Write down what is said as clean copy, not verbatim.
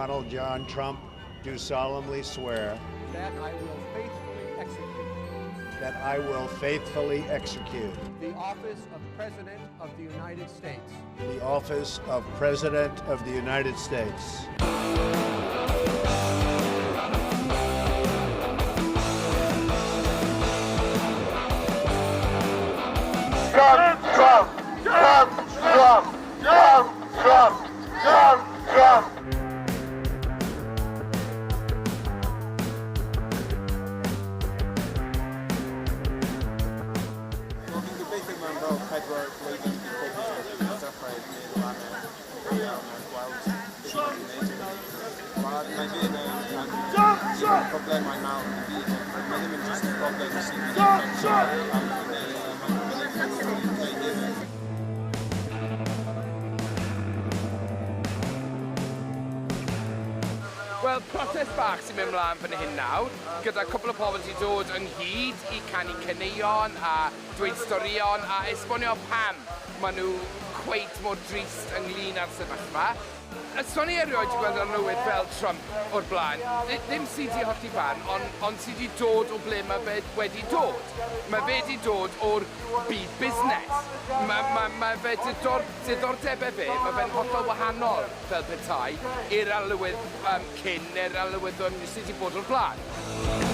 Donald John Trump, do solemnly swear that I will faithfully execute that I will faithfully execute the office of President of the United States the office of President of the United States. Trump, Trump, Trump, Trump, Trump, Trump, Trump, Trump. Wel, fi'n gobeithio mewn fel 4 blwyddyn bydd pobl yn dechrau meddwl am e go iawn a gweld beth mae'n gwneud i'r wlad. Mae fe'n problemau mawr i gyd. Mae ddim yn jyst y problem sydd yn effeithio am neu mae'n effeithio UK hefyd. Wel, protest bach sy'n mynd mlaen fan hyn nawr, gyda cwpl o pobl sy'n dod ynghyd i canu caneuon a dweud storïon a esbonio pam maen nhw cweit mor drist ynglyn â'r sefyllfa. Swn i erioed 'di gweld arlywydd fel Trump o'r blaen. Ddim sydd 'di hollti barn, ond sydd 'di dod o ble mae fe wedi dod. Mae fe 'di dod o'r byd busnes. Mae fe diddordebau fe, mae fe'n hollol wahanol fel petai i'r arlywydd cyn neu'r arlywyddon sydd 'di bod o'r blaen.